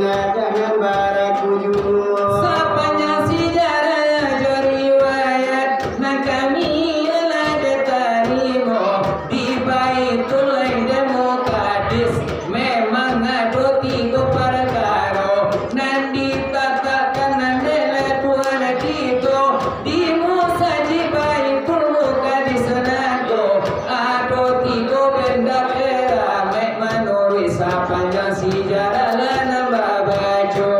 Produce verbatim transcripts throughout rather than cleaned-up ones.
Jangan baraku juo. Sapanjang sijarah jo riwayat, nan kami lah ditarimo di Baitullah Mukadis, memang ado tigo parkaro nan ditatakkan dek Tuhan kito di musajik Baitul Mukadis nangko. Ado tigo benda karamek manuruik sapanjang sijarah lah nan babaco.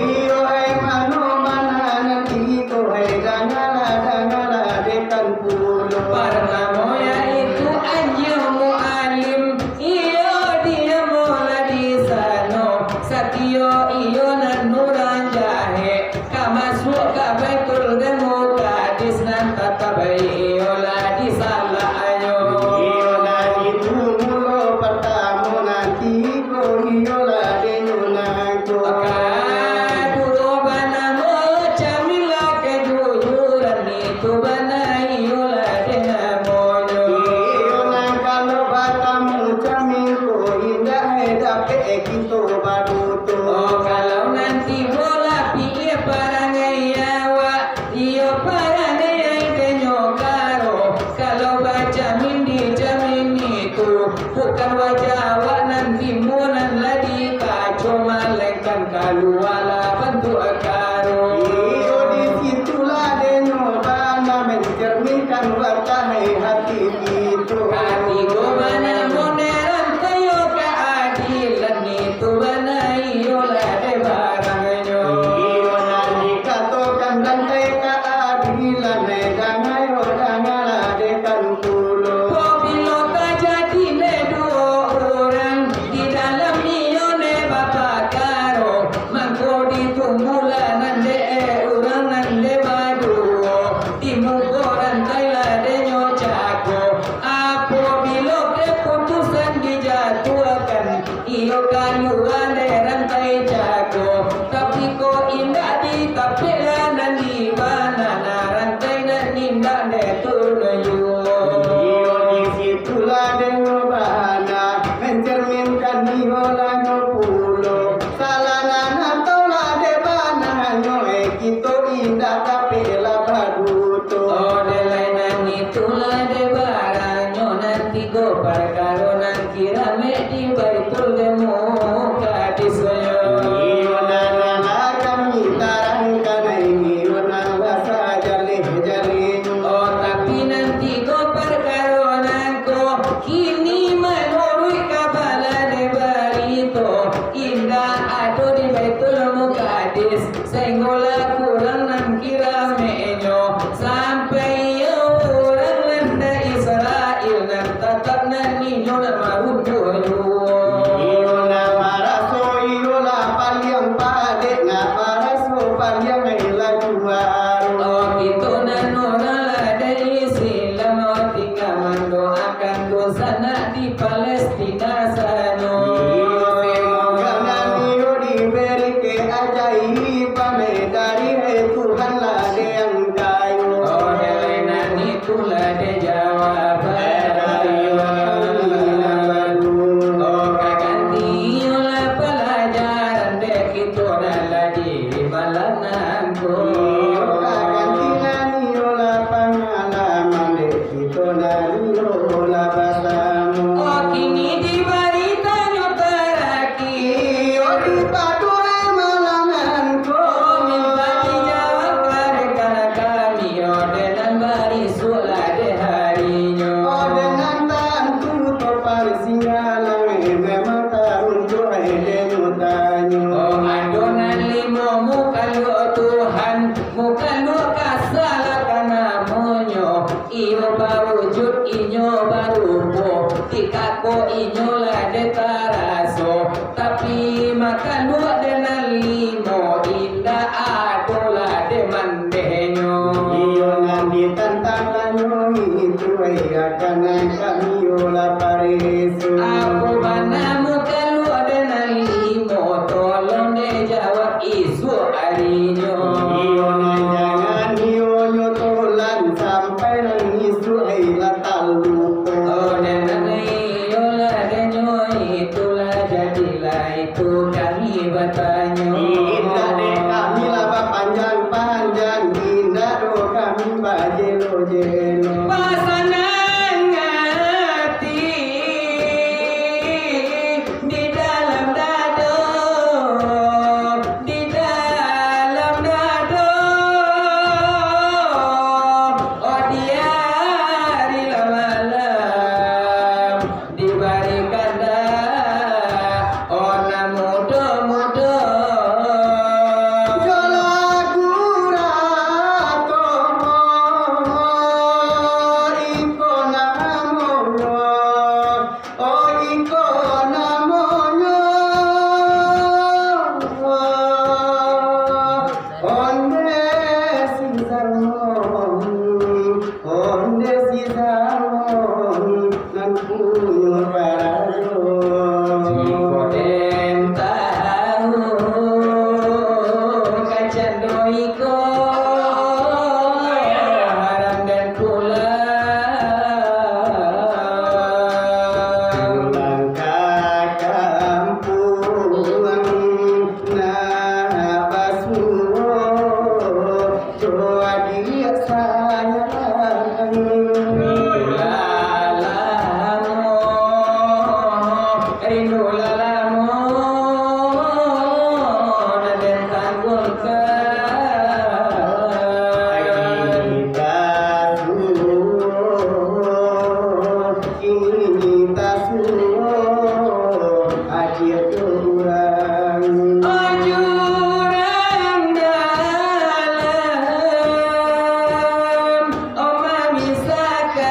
Iyo, hai, mano bana nan tigo, hai, dangalah, dangalah, dekan pulo. Partamo yaitu Anjil Mualim, iyo, diamolah di sano, satio iyo nan urang jahek. Ka masuak ka Baitul Mukadis nan tatap iyolah di salaknyo. Iyolah itu mulo partamo nan tigo, iyolah denyo nangko. Kaduo banamo caminlah kejujuran, itu bana iyolah dek namonyo. Iyo nan kalau batamu camin ko indak dapek kito baduto. Oh, kalau nan tigo lah piya parangai awak, iyo parangai denyo karo. Kalau bacamin di camin itu, bukan wajah awak nan timbua nan lah dikaco, malainkan kalualah bantuak karo. Iyo, di situlah denyo bana mancerminkan wajah hati itu. Katigo bana modern kayo keadilan itu bana iyolah dek barangnyo. Iyo nan dikatokan rantai keadilan, eh, dangayo, dangalah dekan pulo. Pabilo tajadi dek duo urang di dalam iyo dek bapakaro, mangko ditunggulah nan dek urang nan dek baduo. Di muko rantai lah denyo cako, apabilo keputusan dijatuahkan, iyo kalua dek rantai cako. Tapi ko indak ditapik lah nan di bana, nah rantai nan indak dek tu juo. Iyo di situlah denyo bana, mencerminkan iyo lah nyo pulo. Salah nan atau lah dek bana nyo, eh, kito indak tapi lah baduto. Oh, dek lai nan itulah dek barangnyo nan tigo parkaro nan kiramek di Baitul Mukadis yo. Iyo nan lah kami tarangkan, iyo nan lah sajaleh-jalehnyo. Oh, tapi nan tigo parkaro nangko kini manuruik kabar dek barito, indak ado di Baitul Mukadis, sainggolah kurang nan kirameknyo, sampai iyo urang nan dari Israel nan tatap nan inyo nak maruntuah juo. Iyo nak maraso iyo lah paliang padek, nak maraso paliang lah juaro. Oh, kito nan urang lah dari Islam, oh, tingga mandoakan dunsanak di Palestina sano. Iyo, semoga nan iyo diberi keajaiban dari Tuhan lah dek angkayo. Oh, dek lai nan itulah dek jawaban. Oh, ka ganti iyolah palajaran dek kito nan lah di malam nangko. Iyo, ka ganti nan iyolah pangalaman dek kito nan iyo lah basamo. Oh, kini dibari tanyo taraki. Iyo, di paduan malam nangko. Oh, minta dijawab karekan kami, oh, dek nan barisuak lah dek harinyo. Oh, dek nan tantu to parsinggalan, eh, memang taruntuah, eh, denyo tanyo. Oh, ado nan limo mukaluak Tuhan, mukaluak kasalahkan namonyo. Iyo bawujud, inyo barupo, di kako inyo lah dek taraso. Tapi makaluak dek nan limo, indak ado lah dek mandehnyo. Iyo nan ditantang tanyo itu, eh, akan kami iyo lah pareso. Apo bana mukaluak dek nan limo, tolong dek jawab isuak arinyo. Iyo nan jangan iyo nyo tolan sampai nan isuak, eh, lah talupo. Oh, dek nan iyo lah denyo itulah jadilah itu kami Batanyo. Indak dek kami lah bapanjang-panjang, indak doh kami bajelo-jelo. Basanang ati di dalam dado, di dalam dado. Oh, di ari lah malam, dibarikanlah, oh, nan mudo-mudo. Yo lagu rato, iko namonyo, oh, iko namonyo. Onde si Salmon, onde si Salmon, nan punyo karajo. Jiko den tahu, kacando iko, haram den pulang. Pulang ka kampuang. Nah, basuo jo adiak sayangan. Rindu lah lamo, rindu lah lamo, nan den tangguangkan. Kita suruh Kini tasuo adia jo urang. Ajo urang dalam, oh, mamisakan,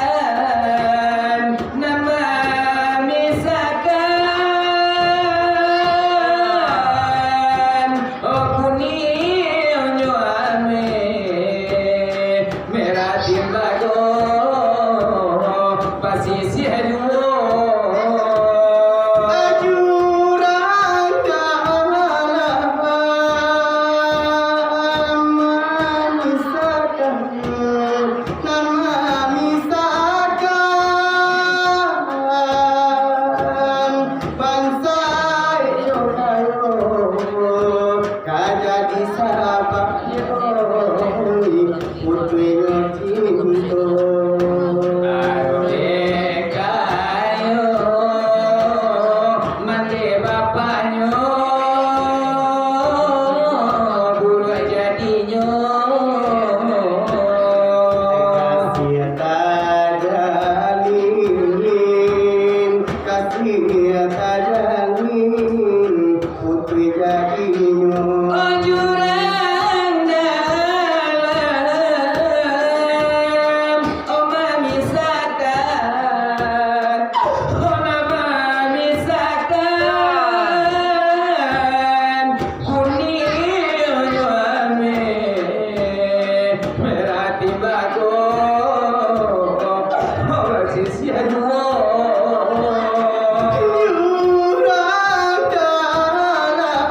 nan mamisakan, oh, kuniang jo ameh. Merah timbago, pasisia juo. Ajo urang dalam mamisakan, nan mamisakan bansaik jo kayo, ka jadi sabab. Putuihnyo cinto. Ayo dek kayo mandeh bapaknyo, buruak jadinyo. Kasih tajalin, kasih tajalin. Putuih jadinyo. Ajo urang dalam, oh, mamisakan, oh, mamisakan, kuniang jo ameh. Merah timbago, basisia juo. Urang dalam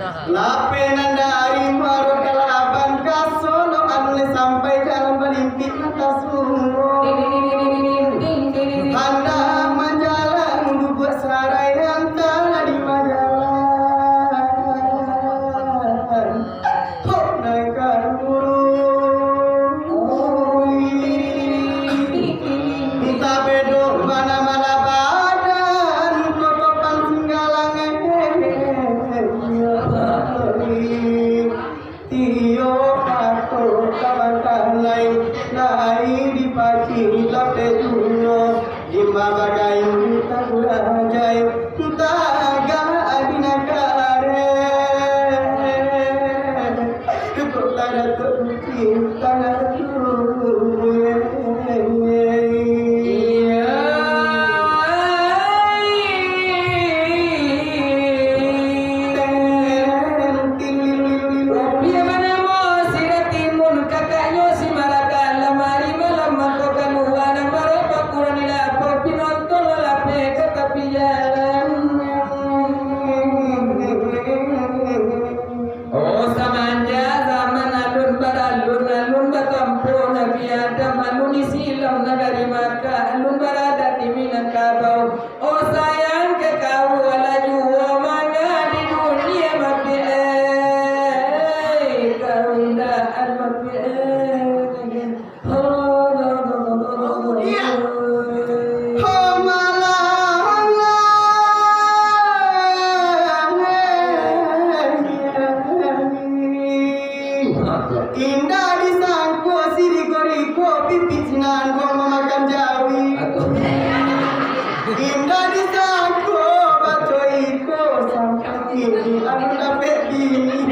Lapeh nan dari Muaro Kalaban ka Solo, alun lai sampai jalan balimpik nan tasuo. Handak manjalang Bubuak Sarai, antah di majalan. Hok, nan ka Tapi doh bana mala badan, kotopan singgalang. Iyo, kato ka bangkalai, lai dipacik lapeh duo. Di mabagain tagulah jai, tagak di nan kareh. Kok lah Datuak Gusti tangan tu. Rupiah manamo si Ratimun, kakaknyo si Malaka, lamari malam mangko kalua, nan barapo kurang di lapau, pinonton lapeh ka tapi jalan. Oh, samanjak zaman alun baralun, alun bakampuang Nabi Adam, alun Islam nagari Makkah, alun baradat di Minangkabau. Oh, sayang ka kau, alah juo manga di dunia mapiak, eh, kau indak mapiak, eh. Indak disangko si Riko-Riko pipik sinan ko mamakan jawi. Indak disangko baco iko sampai kini alun dapek bini.